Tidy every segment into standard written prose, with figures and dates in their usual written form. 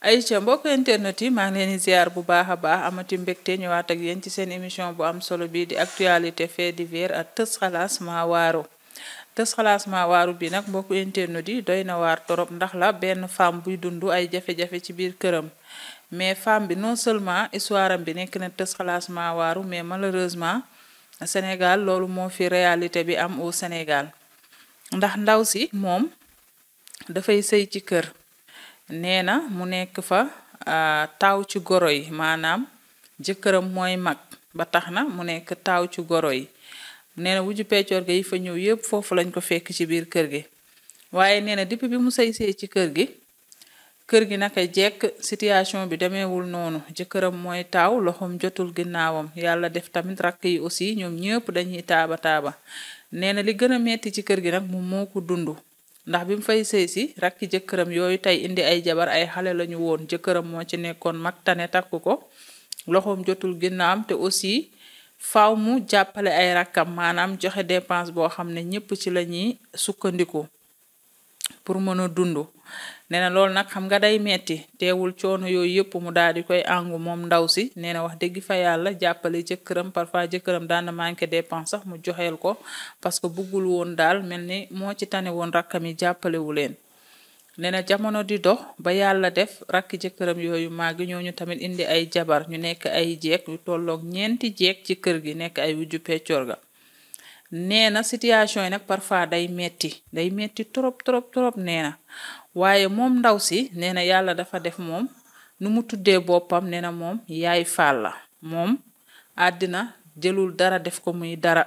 Aïcha mbokk internet yi maa ngi leen di ziar bu baax a baax amati mbégte ñëwaat ak yéen ci seen émission bu am solo bi di actualité fait divers ak tës xalaas maa waaru tës xalaas maa waaru bi nag mbokk internet yi doy na waar torop ndax la benn femme buy dund ay jafe-jafe ci biir këram mais femme bi non seulement histoire am bi nekk na tës xalaas maa waaru mais malheureusement Sénégal loolu moo fi réalité bi am au Sénégal ndax ndaw si moom dafay sëy ci kër. nee na mu nekk fa taaw ci goro yi maanaam jëkkëram mooy mag ba tax na mu nekk taaw ci goro yi nee na wujju peccoor ga yi fa ñëw yépp foofu lañ ko fekk ci biir kër gi waaye nee na depuis bi mu sëy ci kër gi naka jekk situation bi demeewul noonu jëkkëram mooy taaw loxoom jotul ginnaawam yàlla def tamit rakk yi aussi ñoom ñëpp dañuy taaba taaba nee na li gën a metti ci kër gi nag moom moo ko dund ndax bi mu fay sëy si rakki jëkkëram yooyu tey indi ay jabar ay xale lañu woon jëkkëram moo ci nekkoon mag tane takku ko loxoom jotul ginnaam te aussi faaw mu jàppale ay rakkam maanaam joxe dépense boo xam ne ñépp ci lañuy sukkandiku pour mën a dund nee na loolu nag xam nga day metti teewul coono yooyu yëpp mu daal di koy àngu moom ndaw si nee na wax dëgg fa yàlla jàppale jëkkëram parfois jëkkëram daan na manqué dépense sax mu joxeel ko parce que buggul woon daal mel ni moo ci tane woon rakkam yi jàppalewu leen nee na jamono di dox ba yàlla def rakki jëkkëram yooyu màgg ñooñu tamit indi ay jabar ñu nekk ay jeeg yu tolloog ñeenti jeeg ci kër gi nekk ay wujju peccoor ga nee na situation yi nag parfois day metti trop nee na waaye moom ndaw si nee na yàlla dafa def moom nu mu tuddee boppam nee na moom yaay faal la moom àddina jëlul dara def ko muy dara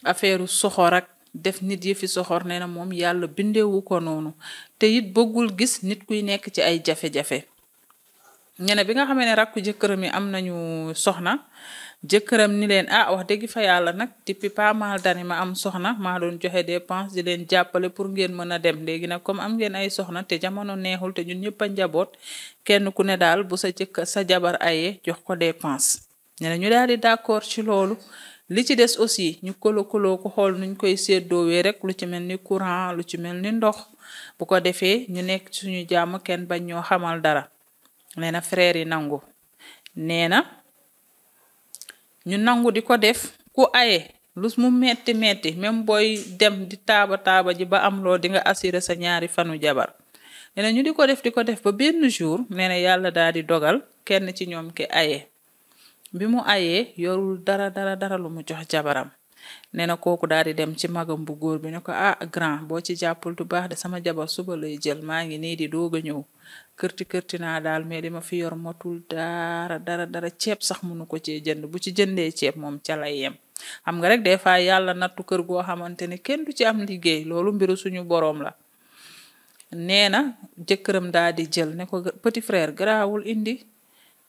affaire soxor ak def nit yi fi soxor nee na moom yàlla bindewu ko noonu te it bëggul gis nit kuy nekk ci ay jafe-jafe ñene bi nga xamee ne rakku jëkkëram yi am nañu soxna jëkkëram ni leen wax dëgg fa yàlla nag depuis pas mal d'années ma am soxna maa doon joxe dépense di leen jàppale pour ngeen mën a dem léegi nag comme am ngeen ay soxna te jamono neexul te ñun ñëpp a njaboot kenn ku ne daal bu sa jabar ayee jox ko dépense ñene ñu daal di d'accord ci loolu li ci des aussi ñu koloo ko xool nuñ koy séddoowee rek lu ci mel ni courant lu ci mel ni ndox bu ko defee ñu nekk suñu jàmm kenn bañ ñoo xamal dara nee na frère yi nangu nee na ñu nangu di ko def ku aye lu mu metti même booy dem di taaba ji ba am loo di nga assurer sa ñaari fanu jabar nee na ñu di ko def ba benn jour nee na yàlla daal di dogal kenn ci ñoom ki aye bi mu ayee yorul dara lu mu jox jabaram nee na kooku daal di dem ci magam bu góor bi ne ko grand boo ci jàppul du baax de sama jabar suba lay jël maa ngi nii di doog a ñëw kërti naa daal mais li ma fi yor motul dara ceeb sax mënu ko cee jënd bu ci jëndee ceeb moom ca lay yem xam nga rek des fois yàlla nattu kër goo xamante ne kenn du ci am liggéey loolu mbiru suñu boroom la nee na jëkkëram daal di jël ne ko petit frère garaawul indi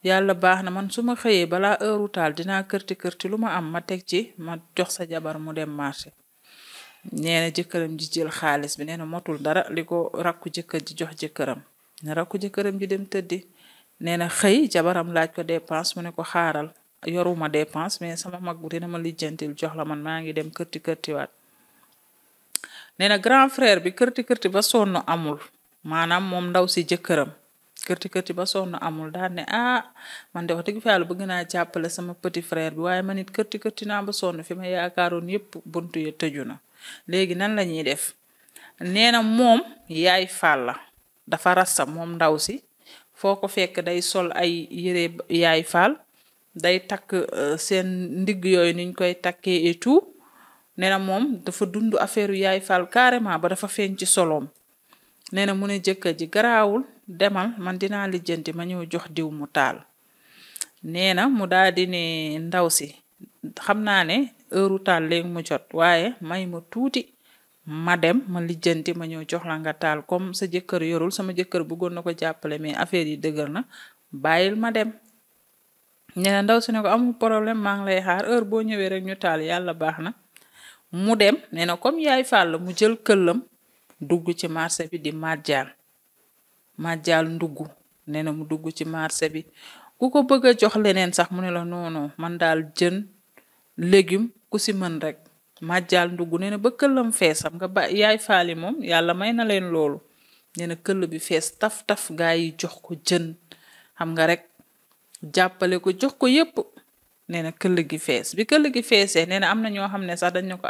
yàlla baax na man su ma xëyee balaa heure taal dinaa kërti lu ma am ma teg ci ma jox sa jabar mu dem marché nee na jëkkëram ji jël xaalis bi nee na motul dara li ko rakku jëkkër ji jox jëkkëram ne rakku jëkkëram ji dem tëddi nee na xëy jabaram laaj ko dépense mu ne ko xaaral yoruma dépense mais sama mag bu dina ma lijjantil jox la man maa ngi dem kërti waat nee na grand frère bi kërti ba sonn amul maanaam moom ndaw si jëkkëram kërti ba sonn amul daal ne man de wax dëgg fa yàlla bëgg naa jàppale sama petit frère bi waaye man it kërti naa ba sonn fi ma yaakaaroon yépp buntu ya tëju na léegi nan la ñuy def nee na moom yaay faal la dafa rasta moom ndaw si foo ko fekk day sol ay yére yaay faal day takk seen ndigg yooyu niñ koy takkee et tout nee na moom dafa dund affaire yaay faal carrément ba dafa feeñ ci soloom nee na mu ne jëkkër ji garaawul demal man dinaa lijjanti ma ñëw jox diw mu taal nee na mu daal di ne ndaw si xam naa ne heure taal léegi mu jot waaye may ma tuuti ma dem ma lijjanti ma ñëw jox la nga taal comme sa jëkkër yorul sama jëkkër bëggoon na ko jàppale mais affaire yi dëgër na bàyyil ma dem nee na ndaw si ne ko amul problème maa ngi lay xaar heure boo ñëwee rek ñu taal yàlla baax na mu dem nee na comme yaay fàll mu jël këllam dugg ci marché bi di màjjaal ndugg nee na mu dugg ci marché bi ku ko bëgg a jox leneen sax mu ne la non man daal jën légume ku si mën rek màjjaal ndugg nee na ba këllam feesam nga ba yaay faali moom yàlla may na leen loolu nee na këll bi fees taf gaa yi jox ko jën xam nga rek jàppale ko jox ko yépp nee na këll gi fees bi këll gi feesee nee na am na ñoo xam ne sax dañ ne ko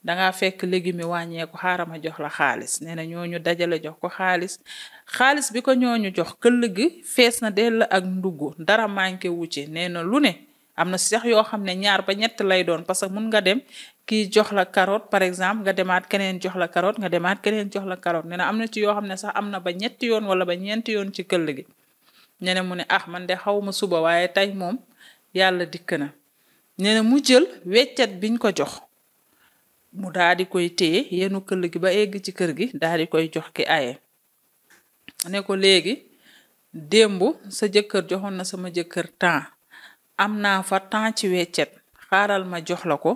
dangaa fekk légume wàññeeku xaaral ma jox la xaalis nee na ñooñu dajale jox ko xaalis bi ko ñooñu jox këll gi fees na dell ak ndugg dara manqué wu ci nee na lu ne am na sax yoo xam ne 2 ba 3 lay doon parce que mun nga dem kii jox la carotte par exemple nga demaat keneen jox la carotte nga demaat keneen jox la carotte nee na am na ci yoo xam ne sax am na ba 3 yoon wala ba 4 yoon ci këll gi nee na mu ne man de xaw ma suba waaye tey moom yàlla dikk na nee na mu jël weccet biñ ko jox mu daal di koy téye yenu këll gi ba egg ci kër gi daal di koy jox ki aye ne ko léegi démb sa jëkkër joxoon na sama jëkkër temps am naa fa temps ci weccet xaaral ma jox la ko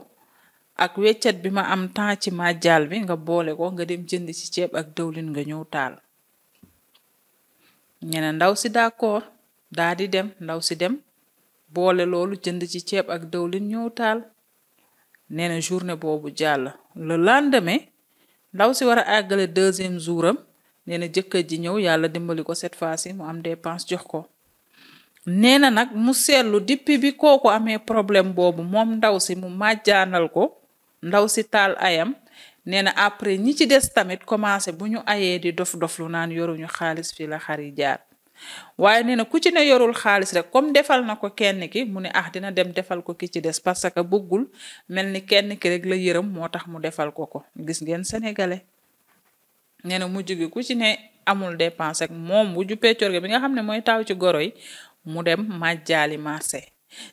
ak weccet bi ma am temps ci màjjal bi nga boole ko nga dem jënd ci ceeb ak dëwlin nga ñëw taal ñene ndaw si d'accord daa di dem ndaw si dem boole loolu jënd ci ceeb ak dëwlin ñëw taal nee na journée boobu jàll le lendemain ndaw si war a àggale 2e jouram nee na jëkkër ji ñëw yàlla dimbali ko cette fois-ci mu am dépense jox ko nee na nag mu seetlu depuis bi kooku amee problème boobu moom ndaw si mu màjjaanal ko ndaw si taal ayam nee na après ñi ci des tamit commencé bu ñu ayee di dof-doflu naan yoruñu xaalis fii la xar yi jaar waaye nee na ku ci ne yorul xaalis rek comme defal na ko kenn ki mu ne dina dem defal ko ki ci des parce que bëggul mel ni kenn ki rek la yërëm moo tax mu defal ko gis ngeen sénégalais nee na mujj gi ku ci ne amul dépense rek moom bu ju peccorge bi nga xam ne mooy taaw ci goro yi mu dem màjjaali marché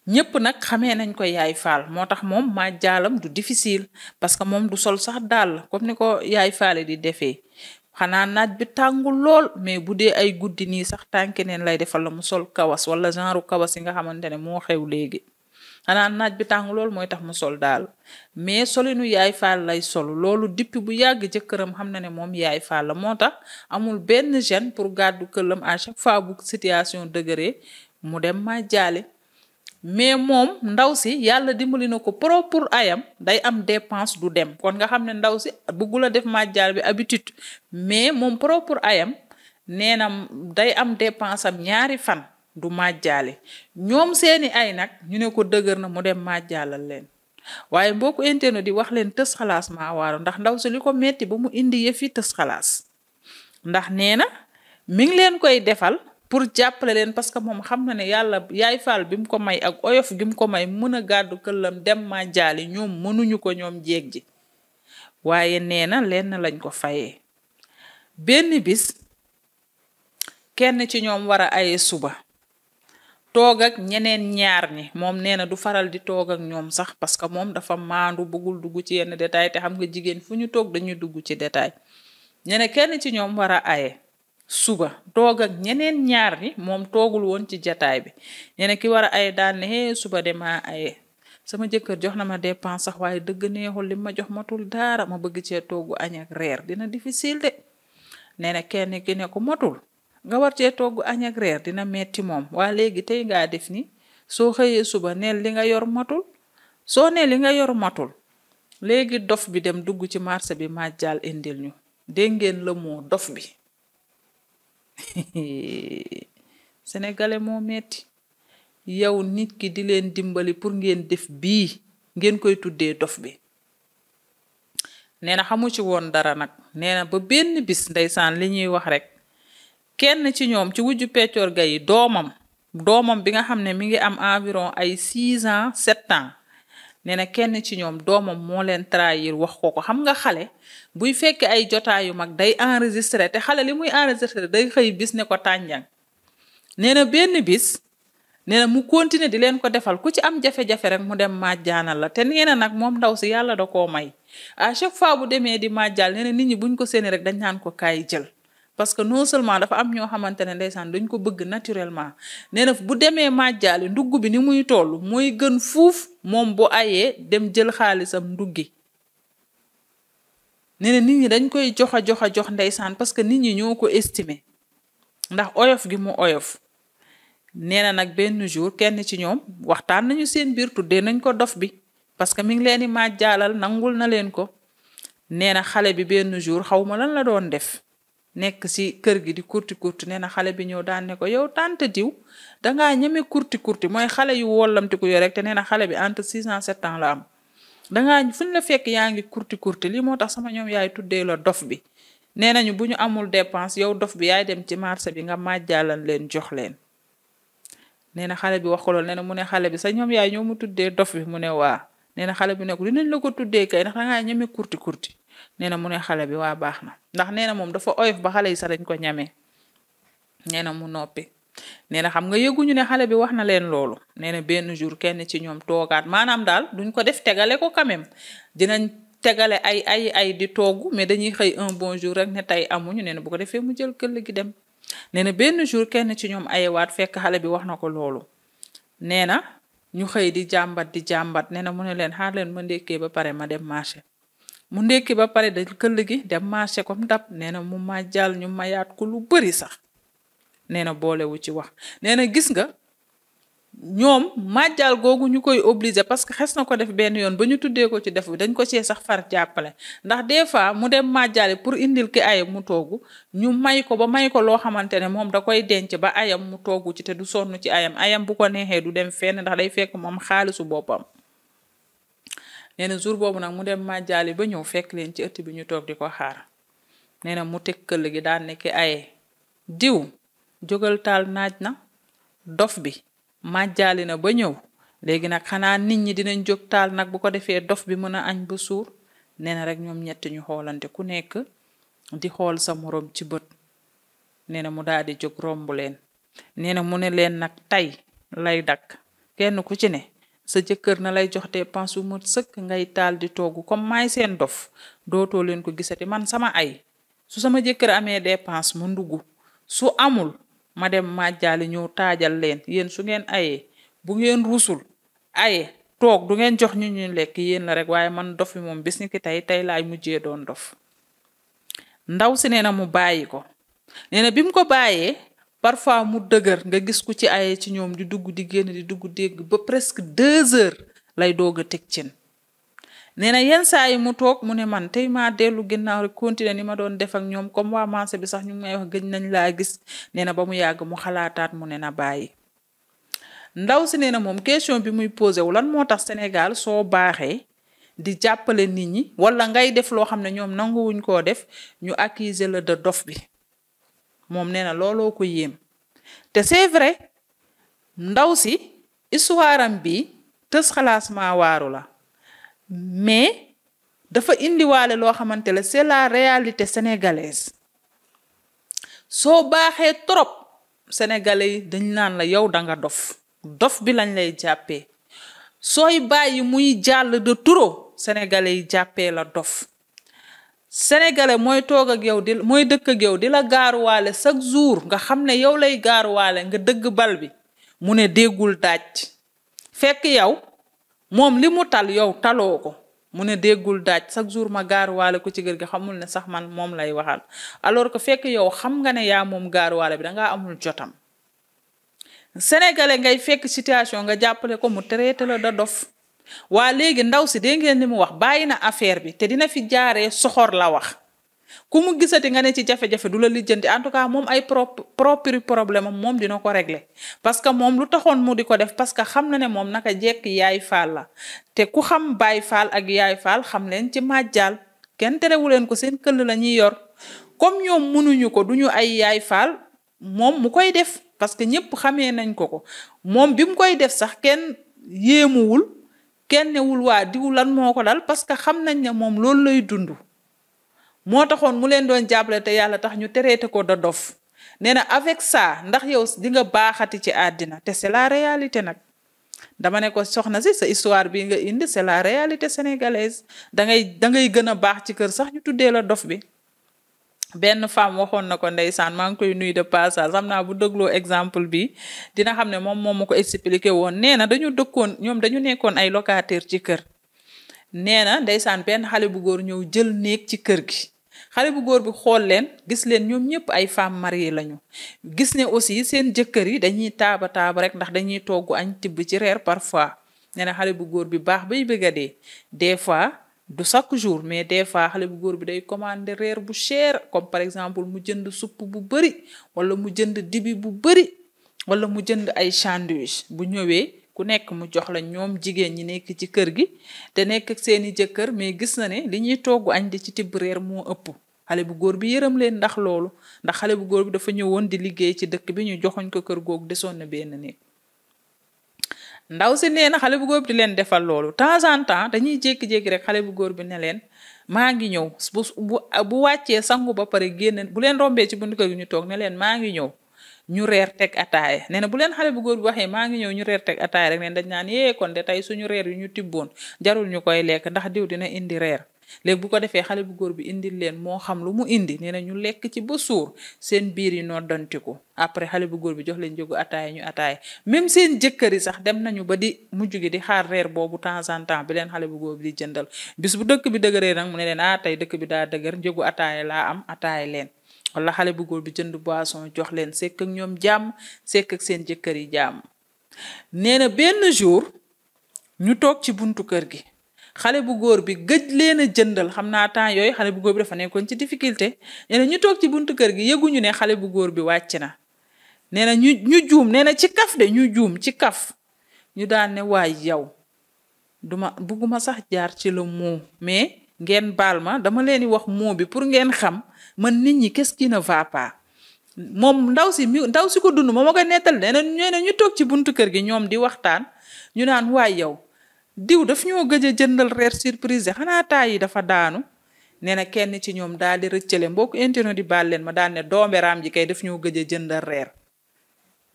ñépp nag xamee nañ ko yaay faal moo tax moom màjjaalam du difficile parce que moom du sol sax daal comme ni ko yaay faale di defee xanaa naaj bi tàngul lool mais bu dee ay guddi nii sax tànke neen lay defal la mu sol kawas wala genre kawas yi nga xamante ne moo xew léegi xanaa naaj bi tàngul lool mooy tax mu sol daal mais solinu yaay faal lay sol loolu depuis bu yàgg jëkkëram xam na ne moom yaay faal la moo tax amul benn gêne pour gàddu këllam à chaque fois bu situation dëgëree mu dem màjjaale mais moom ndaw si yàlla dimbali na ko propre ayam day am dépense du dem kon nga xam ne ndaw si bëggula def màjjaal bi habitude mais moom propre ayam nee na day am dépense am 2 fan du màjjaale ñoom seeni ay nag ñu ne ko dëgër na mu dem màjjaalal leen waaye mbokku internet di wax leen tës xalaas maa waaro ndax ndaw si li ko metti ba mu indi yëf yi tës xalaas ndax nee na mi ngi leen koy defal pour jàppale leen parce que moom xam na ne yàlla yaay faal bi mu ko may ak oyof gi mu ko may mën a gàddu këllam dem màjjaali ñoom mënuñu ko ñoom jéeg ji waaye nee na lenn lañ ko fayee benn bis kenn ci ñoom war a aye suba toog ak ñeneen ñaar ñi moom nee na du faral di toog ak ñoom sax parce que moom dafa maandu bëggul dugg ci yenn détail te xam nga jigéen fu ñu toog dañuy dugg ci détail ñene kenn ci ñoom war a aye suba toog ak ñeneen ñaar ñi moom toogul woon ci jataay bi ñene ki war a aye daal ne suba de maa aye sama jëkkër jox na ma dépense sax waaye dëgg neexul li ma jox matul dara ma bëgg cee togg añ ak reer dina difficile de nee na kenn ki ne ko matul nga war cee togg añ ak reer dina metti moom waa léegi tey ngaa def ni soo xëyee suba neel li nga yor matul soo nee li nga yor matul léegi dof bi dem dugg ci marché bi màjjal indil ñu dégg ngeen la moo dof bi sénégalais moo metti yow nit ki di leen dimbali pour ngeen def bii ngeen koy tuddee dof bi nee na xamu ci woon dara nag nee na ba benn bis ndeysaan li ñuy wax rek kenn ci ñoom ci wujju peccoor ga yi doomam bi nga xam ne mi ngi am environ ay 6 ans 7 ans nee na kenn ci ñoom doomam moo leen trahir wax ko xam nga xale buy fekk ay jotaayu mag day enregistré te xale li muy enregistré day xëy bis ne ko tànjang nee na benn bis nee na mu continuer di leen ko defal ku ci am jafe-jafe rek mu dem màjjaanal la te nee na nag moom ndaw si yàlla da koo may à chaque fois bu demee di màjjaal nee na nit ñi buñ ko seeni rek dañ naan ko kaay jël parce que non seulement dafa am ñoo xamante ne ndeysaan dañ ko bëgg naturellement nee na bu demee màjjaali ndugg bi ni muy toll mooy gën fuuf moom bu ayee dem jël xaalisam nduggi nee na nit ñi dañ koy jox ndeysaan parce que nit ñi ñoo ko estimer ndax oyof gi mu oyof nee na nag benn jour kenn ci ñoom waxtaan nañu seen biir tuddee nañ ko dof bi parce que mi ngi leen di màjjaalal nangul na leen ko nee na xale bi benn jour xaw ma lan la doon def nekk ci kër gi di kurti kurti nee na xale bi ñëw daan ne ko yow tante diw dangaa ñeme kurti kurti mooy xale yu wollamtiku yo rek te nee na xale bi entre 6 ans 7 ans la am dangaa fuñ la fekk yaa ngi kurti kurti lii moo tax sama ñoom yaay tuddee la dof bi nee nañu bu ñu amul dépense yow dof bi yaay dem ci marché bi nga màjjaalan leen jox leen nee na xale bi wax ko loolu nee na mu ne xale bi sa ñoom yaay ñoo mu tuddee dof bi mu ne waa nee na xale bi ne ko dinañ la ko tuddee kay ndax dangaa ñeme kurti kurti nee na mu ne xale bi waa baax na ndax nee na moom dafa oyof ba xale yi sax dañ ko ñamee nee na mu noppi nee na xam nga yëguñu ne xale bi wax na leen loolu nee na benn jour kenn ci ñoom toogaat maanaam daal duñ ko def tegale ko quand même dinañ tegale ay di togg mais dañuy xëy un bon jour rek ne tey amuñu nee na bu ko defee mu jël këll gi dem nee na benn jour kenn ci ñoom ayewaat fekk xale bi wax na ko loolu nee na ñu xëy di jàmbat nee na mu ne leen xaar leen ma ndekkee ba pare ma dem marché mu ndekki ba pare da këll gi dem marché comme dab nee na mu màjjal ñu mayaat ko lu bari sax nee na boolewu ci wax nee na gis nga ñoom màjjal googu ñu koy obligé parce que xes na ko def benn yoon ba ñu tuddee ko ci def bi dañ ko cee sax far jàppale ndax des fois mu dem màjjali pour indil ki ayam mu toogu ñu may ko ba may ko loo xamante ne moom da koy denc ba ayam mu toogu ci te du sonn ci ayam bu ko neexee du dem fenn ndax day fekk moom xaalisu boppam nee na jour boobu nag mu dem màjjali ba ñëw fekk leen ci ëtt bi ñu toog di ko xaar nee na mu teg këll gi daan ne ki aye diw jógal taal naaj na dof bi màjjaali na ba ñëw léegi nag xanaa nit ñi dinañ jóg taal nag bu ko defee dof bi mën a añ ba suur nee na rek ñoom ñett ñu xoolante ku nekk di xool sa morom ci bët nee na mu daal di jóg romb leen nee na mu ne leen nag tey lay dakk kenn ku ci ne sa jëkkër na lay jox dépense bu mat sëkk ngay taal di togg comme maay seen dof dootoo leen ko gisati man sama ay su sama jëkkër amee dépense mu ndugg su amul ma dem màjjaali ñëw taajal leen yéen su ngeen ayee bu ngeen rusul aye toog du ngeen jox ñu lekk yéen la rek waaye man dof bi moom bis ni ki tey laay mujjee doon dof ndaw si nee na mu bàyyi ko nee na bi mu ko bàyyee parfois mu dëgër nga gis ku ci aye ci ñoom di dugg di génn di dugg dégg ba presque 2 heures lay doog a teg cin nee na yenn saa yi mu toog mu ne man tey maa dellu ginnaaw rek continuer ni ma doon def ak ñoom comme waa marché bi sax ñu ngi may wax gëj nañ laa gis nee na ba mu yàgg mu xalaataat mu ne na bàyyi ndaw si nee na moom question bi muy posé wu lan moo tax Sénégal soo baaxee di jàppale nit ñi wala ngay def loo xam ne ñoom nanguwuñ koo def ñu accuser la de dof bi moom nee na looloo ko yéem te c'est vrai ndaw si histoire am bi tës xalaas maa waaru la mais dafa indiwaale loo xamante ne c'est la réalité sénégalaise soo baaxee trop sénégalais yi dañ naan la yow danga dof bi lañ lay jàppee sooy bàyyi muy jàll de trop sénégalais yi jàppee la dof sénégalais mooy toog ak yow mooy dëkk ak yow di la gaaruwaale chaque jour nga xam ne yow lay gaaruwaale nga dëgg bal bi mu ne déggul daaj fekk yow moom li mu tal yow taloo ko mu ne déggul daaj chaque jour ma gaaruwaale ko ci kër gi xamul ne sax man moom lay waxal alors que fekk yow xam nga ne yaa moom gaaruwaale bi dangaa amul jotam sénégalais ngay fekk situation nga jàppale ko mu traité la da dof waa léegi ndaw si dégg ngeen li mu wax bàyyi na affaire bi te dina fi jaaree soxor la wax ku mu gisati nga ne ci jafe-jafe du la lijjanti en tout cas moom ay propre problème am moom dina ko régler parce que moom lu taxoon mu di ko def parce que xam na ne moom naka jekk yaay faal la te ku xam baay faal ak yaay faal xam leen ci màjjaal kenn terewu leen ko seen këll la ñuy yor comme ñoom mënuñu ko duñu ay yaay faal moom mu koy def parce que ñëpp xamee nañ ko moom bi mu koy def sax kenn yéemuwul kenn newul waa diw lan moo ko dal parce que xam nañ ne moom loolu lay dund moo taxoon mu leen doon jàppale te yàlla tax ñu traité ko da dof nee na avec ça ndax yow di nga baaxati ci àddina te c'est la réalité nag dama ne ko soxna si sa histoire bi nga indi c'est la réalité sénégalaise dangay gën a baax ci kër sax ñu tuddee la dof bi benn femme waxoon na ko ndeysaan maa ngi koy nuyu de passage xam naa bu dégloo exemple bi dina xam ne moom ma ko expliqué woon nee na ñoom dañu nekkoon ay locataire ci kër nee na ndeysaan benn xale bu góor ñëw jël néeg ci kër gi xale bu góor bi xool leen gis leen ñoom ñëpp ay femmes mariées lañu gis ne aussi seen jëkkër yi dañuy taaba rek ndax dañuy togg añ tibb ci reer parfois nee na xale bu góor bi baax bay bëgg a dee des fois du chaque jour mais des fois xale bu góor bi day commander reer bu cher comme par exemple mu jënd supp bu bari wala mu jënd dibi bu bari wala mu jënd ay sandwich bu ñëwee ku nekk mu jox la ñoom jigéen ñi nekk ci kër gi te nekk ak seeni jëkkër mais gis na ne li ñuy togg añ di ci tibb reer moo ëpp xale bu góor bi yërëm leen ndax loolu ndax xale bu góor bi dafa ñëwoon di liggéey ci dëkk bi ñu joxoñ ko kër googu desoon na benn néeg ndaw si nee na xale bu góor bi di leen defal loolu temps en temps dañuy jékki-jékki rek xale bu góor bi ne leen maa ngi ñëw bu wàccee sangu ba pare génn bu leen rombee ci buntu kër gi ñu toog ne leen maa ngi ñëw ñu reer teg ataaya nee na bu leen xale bu góor bi waxee maa ngi ñëw ñu reer teg ataaya rek neen dañ naan yee kon de tey suñu reer yu ñu tibboon jarul ñu koy lekk ndax diw dina indi reer léegi bu ko defee xale bu góor bi indil leen moo xam lu mu indi nee na ñu lekk ci ba suur seen biir yi noo dantiku après xale bu góor bi jox leen jógu ataaya ñu ataaya même seen jëkkër yi sax dem nañu ba di mujj gi di xaar reer boobu temps en temps bi leen xale bu góor bi di jëndal bis bu dëkk bi dëgëree nag mu ne leen tey dëkk bi daa dëgër njëgu ataaya laa am ataaya leen wala xale bu góor bi jënd boisson jox leen sekk ak ñoom jàmm sekk ak seen jëkkër yi jàmm nee na benn jour ñu toog ci buntu kër gi xale bu góor bi gëj leen a jëndal xam naa temps yooyu xale bu góor bi dafa nekkoon ci difficulté nee na ñu toog ci buntu kër gi yëguñu ne xale bu góor bi wàcc na nee na ñu juum nee na ci kaf de ñu juum ci kaf ñu daan ne waay yow bugguma sax jaar ci le mot mais ngeen baal ma dama leen di wax mot bi pour ngeen xam man nit ñi qu'est-ce qui ne va pas moom ndaw si ko dund moom ma koy nettal nee na ñu toog ci buntu kër gi ñoom di waxtaan ñu naan waay yow diw daf ñoo gëj a jëndal reer surprise xanaa taay yi dafa daanu nee na kenn ci ñoom daal di rëccale mbokk internet di baal leen ma daal ne doomeraam ji kay daf ñoo gëj a jëndal reer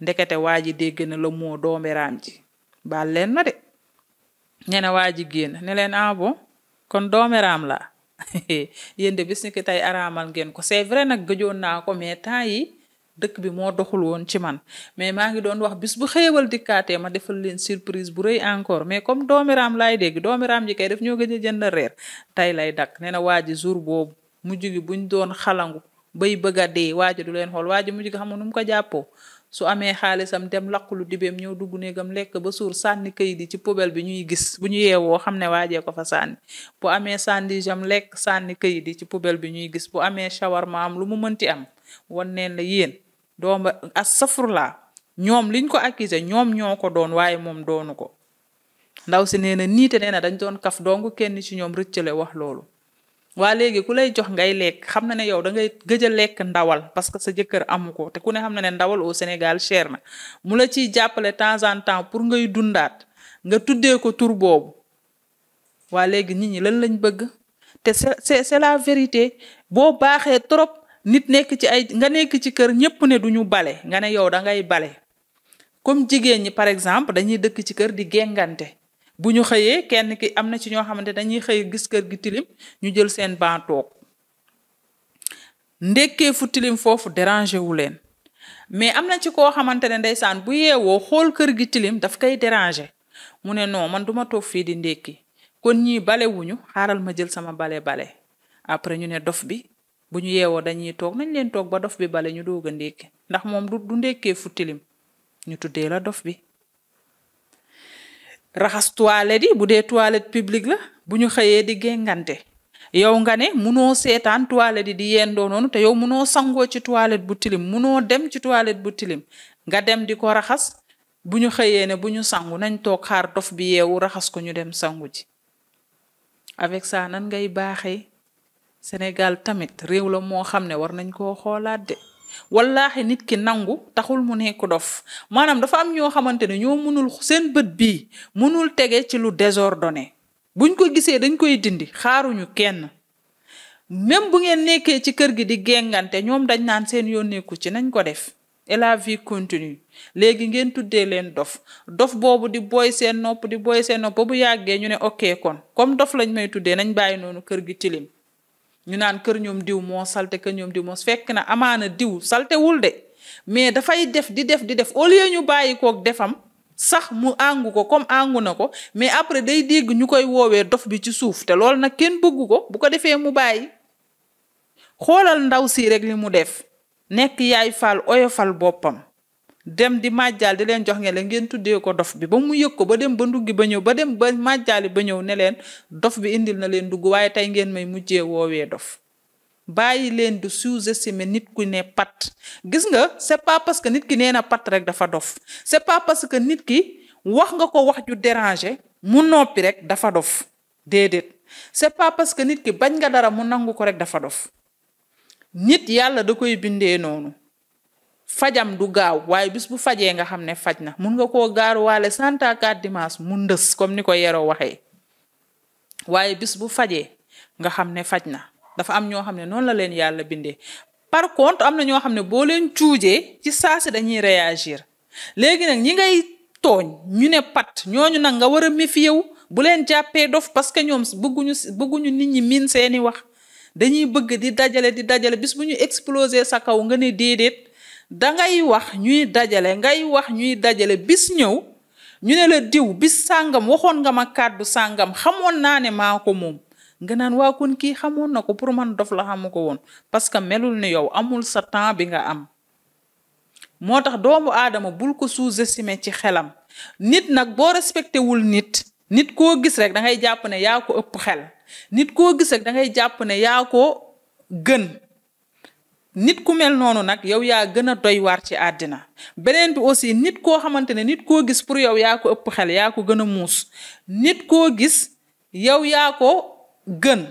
ndekete waa ji dégg na la moo doomeraam ji baal leen ma de nee na waa ji génn ne leen bon kon doomeraam la yéen de bis ni ki tey araamal ngeen ko c'est vrai nag gëjoon naa ko mais temps yi dëkk bi moo doxul woon ci man mais maa ngi doon wax bis bu xéewal dikkaatee ma defal leen surprise bu rëy encore mais comme doomiraam laay dégg doomiraam ji kay daf ñoo gëj a jënd reer tey lay dakk nee na waa ji jour boobu mujj gi buñ doon xalangu bay bëgg a dee waa ji du leen xool waa ji mujj gi xam nga nu mu ko jàppoo su amee xaalisam dem laqulu dibeem ñëw dugg néegam lekk ba suur sànni kayit yi ci poubelle bi ñuy gis bu ñu yeewoo xam ne waajee ko fa sànni bu amee sandijam lekk sànni kayit yi ci poubelle bi ñuy gis bu amee shawarma am lu mu mënti am wan neen la yéen dooma asafurla ñoom liñ ko accusé ñoom ñoo ko doon waaye moom doonu ko ndaw si nee na niite nee na dañ doon kaf dong kenn ci ñoom rëccale wax loolu waa léegi ku lay jox ngay lekk xam na ne yow da ngay gëj a lekk ndawal parce que sa jëkkër amu ko te ku ne xam na ne ndawal au Sénégal cher na mu la ciy jàppale temps en temps pour ngay dundaat nga tuddee ko tur boobu waa léegi nit ñi lan lañ bëgg te c'est la vérité boo baaxee trop nit nekk ci nga nekk ci kër ñépp ne duñu bale nga ne yow da ngay bale comme jigéen ñi par exemple dañuy dëkk ci kër di gengante bu ñu xëyee kenn ki am na ci ñoo xamante dañuy xëy gis kër gi tilim ñu jël seen ban toog ndekkee fu tilim foofu déranger wu leen mais am na ci koo xamante ne ndeysaan bu yeewoo xool kër gi tilim daf koy déranger mu ne non man duma toog fii di ndekki kon ñii bale wuñu xaaral ma jël sama bale après ñu ne dof bi bu ñu yeewoo dañuy toog nañ leen toog ba dof bi bale ñu doog a ndékki ndax moom du ndekkee fu tilim ñu tuddee la dof bi raxas toilette yi bu dee toilette publique la bu ñu xëyee di gengante yow nga ne munoo seetaan toilette yi di yendoo noonu te yow munoo sangoo ci toilette bu tilim munoo dem ci toilette bu tilim nga dem di ko raxas bu ñu xëyee ne bu ñu sangu nañ toog xaar dof bi yeewu raxas ko ñu dem sangu ji avec ça nan ngay baaxee Sénégal tamit réew la moo xam ne war nañ koo xoolaat de wallaahi nit ki nangu taxul mu nekk dof maanaam dafa am ñoo xamante ne ñoo mënul seen bët bii mënul tege ci lu désordonné buñ ko gisee dañ koy dindi xaaruñu kenn même bu ngeen nekkee ci kër gi di gengante ñoom dañ naan seen yoon nekku ci nañ ko def et la vie continue léegi ngeen tuddee leen dof boobu di booy seen nopp ba bu yàggee ñu ne ok kon comme dof lañ may tuddee nañ bàyyi noonu kër gi tilim ñu naan kër ñoom diw moo salte kër ñoom diw moo fekk na amaana diw saltewul de mais dafay def di def au lieu ñu bàyyi kook defam sax mu àngu ko comme àngu na ko mais après day dégg ñu koy woowee dof bi ci suuf te loolu nag kenn bëggu ko bu ko defee mu bàyyi xoolal ndaw si rek li mu def nekk yaay fal oyofal boppam dem di màjjaal di leen jox ngeen tuddee ko dof bi ba mu yëg ko ba dem ba nduggi ba ñëw ba dem ba màjjaali ba ñëw ne leen dof bi indil na leen dugg waaye tey ngeen may mujjee woowee dof. bàyyi leen di sous-estimer nit ku ne pat gis nga c'est pas parce que nit ki nee na pat rek dafa dof c'est pas parce que nit ki wax nga ko wax ju déranger mu noppi rek dafa dof déedéet c'est pas parce que nit ki bañ nga dara mu nangu ko rek dafa dof nit yàlla da koy bindee noonu fajam du gaaw waaye bis bu fajee nga xam ne faj na mun nga koo gaaruwaale 104 dimanche mu ndës comme ni ko Yero waxee waaye bis bu fajee nga xam ne faj na. dafa am ñoo xam ne noonu la leen yàlla bindee par contre am na ñoo xam ne boo leen cuujee ci saasi dañuy réagir léegi nag ñi ngay tooñ ñu ne pat ñooñu nag nga war a méfier wu bu leen jàppee dof parce que ñoom bëgguñu nit ñi miin seeni wax dañuy bëgg di dajale bis bu ñu exploser sa kaw nga ne déedéet dangay wax ñuy dajale bis ñëw ñu ne la diw bis sàngam waxoon nga ma kàddu sàngam xamoon naa ne maa ko moom nga naan waa kon kii xamoon na ko pour man dof la xamu ko woon parce que melul ni yow amul sa temps bi nga am moo tax doomu aadama bul ko sous-estimer ci xelam nit nag boo respecté wul nit koo gis rek da ngay jàpp ne yaa ko ëpp xel nit koo gis rek da ngay jàpp ne yaa ko gën nit ku mel noonu nag yow yaa gën a doy waar ci àddina beneen bi aussi nit koo xamante ne nit koo gis pour yow yaa ko ëpp xel yaa ko gën a muus nit koo gis yow yaa ko gën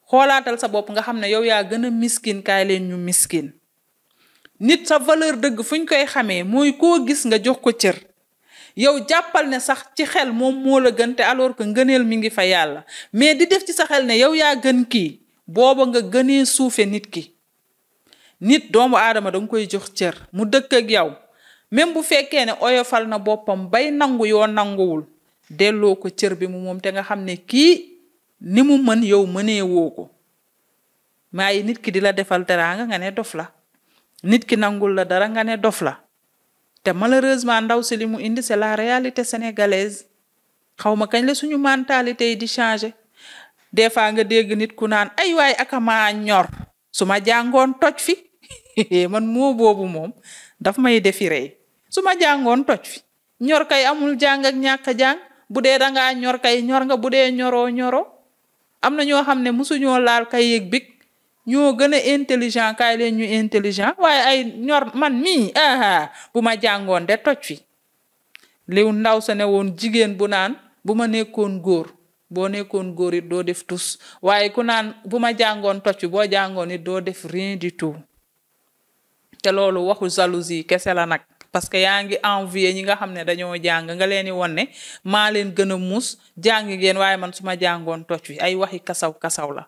xoolaatal sa bopp nga xam ne yow yaa gën a miskin kaay leen ñu miskin nit sa valeur dëgg fu ñu koy xamee mooy koo gis nga jox ko cër yow jàppal ne sax ci xel moom moo la gën te alors que ngëneel mi ngi fa yàlla mais di def ci sa xel ne yow yaa gën kii booba nga gënee suufe nit ki nit doomu aadama danga koy jox cër mu dëkk ak yow même bu fekkee ne oyofal na boppam bay nangu yoo nanguwul delloo ko cër bi mu moom te nga xam ne kii ni mu mën yow mënee woo ko maayi nit ki di la defal teraanga nga ne dof la nit ki nangul la dara nga ne dof la te malheureusement ndaw si li mu indi c'est la réalité sénégalaise xawma kañ la suñu mentalité yi di changer des fois nga dégg nit ku naan ay waay akamaa ñor su ma jàngoon toj fi man moo boobu moom daf may defi rey su ma jàngoon toj fi ñor kay amul jàng ak ñàkk a jàng bu dee dangaa ñor kay ñor nga bu dee ñoroo am na ñoo xam ne musuñoo laal kay yëg big ñoo gën a intelligent kaay leen ñu intelligent waaye ay ñor man mii bu ma jàngoon de toj fi liw ndaw sa ne woon jigéen bu naan bu ma nekkoon góor boo nekkoon góor it doo def tus waaye ku naan bu ma jàngoon toj fi boo jàngoon it doo def rien du tout te loolu waxu jalousie kese la nag parce que yaa ngi envier ñi nga xam ne dañoo jàng nga leen di won ne maa leen gën a muus jàng ngeen waaye man su ma jàngoon toj wi ay waxi kasaw la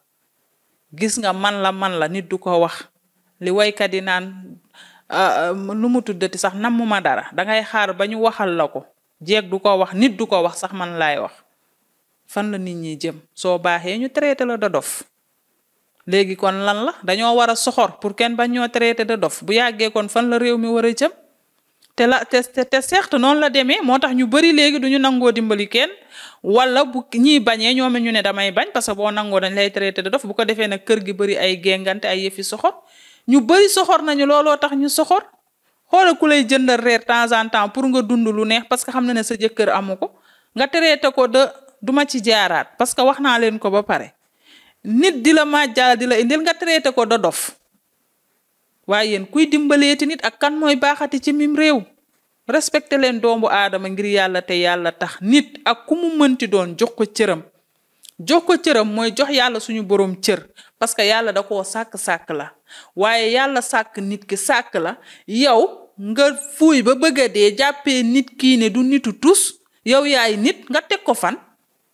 gis nga man la nit du ko wax li waykat yi naan nu mu tuddati sax nammuma dara dangay xaar ba ñu waxal la ko jeeg du ko wax nit du ko wax sax man laay wax fan la nit ñi jëm soo baaxee ñu traité la de dof léegi kon lan la dañoo war a soxor pour kenn bañ ñoo traité de dof bu yàggee kon fan la réew mi war a jëm te certes noonu la demee moo tax ñu bari léegi duñu nangoo dimbali kenn wala bu ñiy bañee ñoom ñu ne damay bañ parce que boo nangoo dañ lay traité de dof bu ko defee nag kër gi bari ay géngante ay yëfi soxor ñu bari soxor nañu looloo tax ñu soxor xoola ku lay jëndal reer temps en temps pour nga dund lu neex parce que xam na ne sa jëkkër amu ko nga traité ko de duma ci jaaraat parce que wax naa leen ko ba pare nit di la màjjal di la indil nga traité ko de dof waaye yéen kuy dimbaleeti nit ak kan mooy baaxati ci mim réew respecté leen doomu aadama ngir yàlla te yàlla tax nit ak ku mu mënti doon jox ko cëram mooy jox yàlla suñu borom cër parce que yàlla da koo sàkk la waaye yàlla sàkk nit ki sàkk la yow nga fuuy ba bëgg a dee jàppee nit kii ne du nitu tus yow yaay nit nga teg ko fan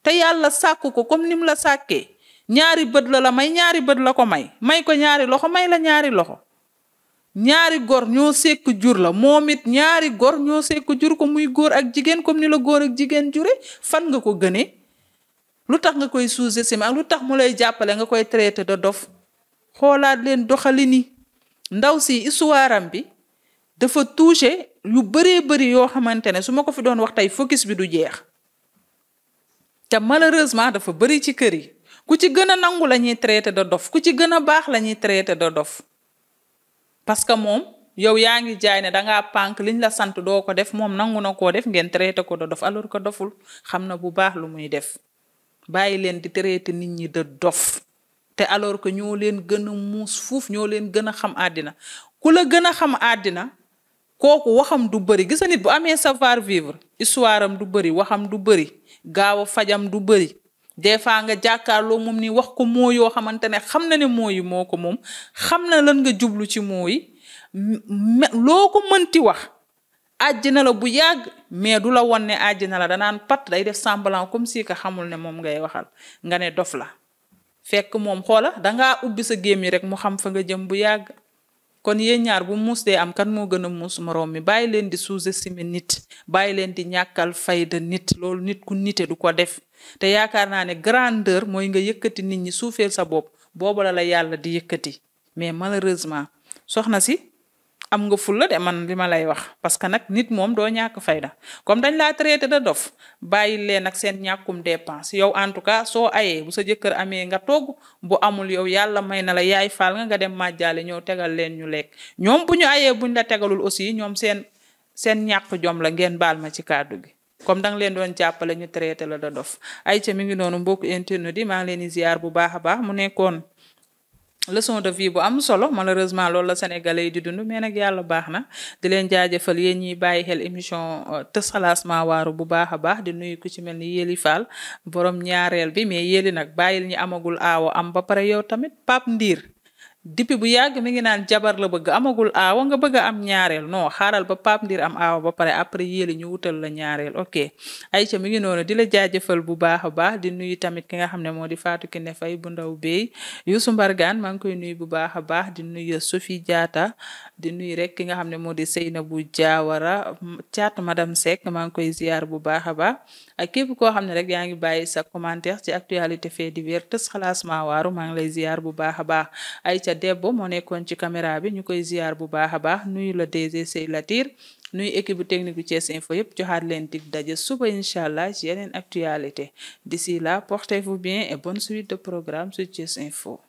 te yàlla sàkk ko comme nim la sàkkee ñaari bët la may ñaari bët la ko may ko ñaari loxo may la ñaari loxo ñaari gor ñoo sekk jur la moom it ñaari gor ñoo sekk jur ko muy góor ak jigéen comme ni la góor ak jigéen jure fan nga ko gënee lu tax nga koy sous-estimer ak lu tax mu lay jàppale nga koy traité de dof xoolaat leen doxalini ndaw si histoire am bi dafa touché yu bari yoo xamante ne su ma ko fi doon wax tey focus bi du jeex te malheureusement dafa bari ci kër yi ku ci gën a nangu la ñuy traité de dof ku ci gën a baax la ñuy traité de dof parce que moom yow yaa ngi jaay ne dangaa pànk liñ la sant doo ko def moom nangu na koo def ngeen traité ko de dof alors que doful xam na bu baax lu muy def bàyyi leen di traité nit ñi de dof te alors que ñoo leen gën a muus fuuf ñoo leen gën a xam àddina ku la gën a xam àddina kooku waxam du bëri gis nga nit bu amee savoir vivre histoire am du bëri waxam du bëri gaaw a fajam du bëri des fois nga jàkkaarloo moom ni wax ko moo yoo xamante ne xam na ne mooyi moo ko moom xam na lan nga jublu ci mooyi loo ko mënti wax àjjina la bu yàgg mais du la won ne àjjina la danaan pat day def semblant comme si que xamul ne moom ngay waxal nga ne dof la fekk moom xoola dangaa ubbi sa gémmi rek mu xam fa nga jëm bu yàgg kon yéen ñaar bu muus dee am kan moo gën a muus moroom mi bàyyi leen di sous-estimer nit bàyyi leen di ñàkkal fayda nit loolu nit ku nite du ko def te yaakaar naa ne grandeur mooy nga yëkkati nit ñi suufeel sa bopp boobu la yàlla di yëkkati mais malheureusement soxna si am nga fulla de man li ma lay wax parce que nag nit moom doo ñàkk fayda comme dañ laa traité de dof bàyyi leen ak seen ñàkkum dépense yow en tout cas soo ayee bu sa jëkkër amee nga togg bu amul yow yàlla may na la yaay faal nga dem màjjaale ñëw tegal leen ñu lekk ñoom bu ñu ayee buñ la tegalul aussi ñoom seen ñàkk jom la ngeen baal ma ci kàddu gi comme danga leen doon jàppale ñu traité la de dof ay ca mi ngi noonu mbokku internet yi maa ngi leen di ziar bu baax a baax mu nekkoon leçon de vie bu am solo malheureusement loolu la sénégalais yi di dund mais nag yàlla baax na di leen jaajëfal yéen ñiy bàyyi xel émission tës xalaas maa waaru bu baax a baax di nuyu ku ci mel ni Yéli Fall borom ñaareel bi mais Yéli nag bàyyil ñi amagul aawo am ba pare yow tamit Pape Ndiir depuis bu yàgg mi ngi naan jabar la bëgg amagul aawa nga bëgg a am ñaareel non xaaral ba Pape Ndir am aawa ba pare après yéeli ñu wutal la ñaareel ok Aïcha mi ngi noonu di la jaajëfal bu baax a baax di nuyu tamit ki nga xam ne moo di Fatou Kiné Faye bu ndaw beey Youssou Mbargane maa ngi koy nuyu bu baax a baax di nuyu Sophie Diatta di nuyu rek ki nga xam ne moo di Seynabou Diawara Thiat madame Seck maa ngi koy ziar bu baax a baax ak képp koo xam ne rek yaa ngi bàyyi sa commentaire ci actualité fait divers tës xalaas maa waaru maa ngi lay ziar bu baax a baax Aïcha Debbo moo nekkoon ci caméra bi ñu koy ziar bu baax a baax nuyu la DG Sey Latir nuyu équipe bu technique bu Thiès Info yëpp joxaat leen dig daje suba incha allah ci yeneen actualité d'ici là portez-vous bien et bonne suite de programme sur Thiès Info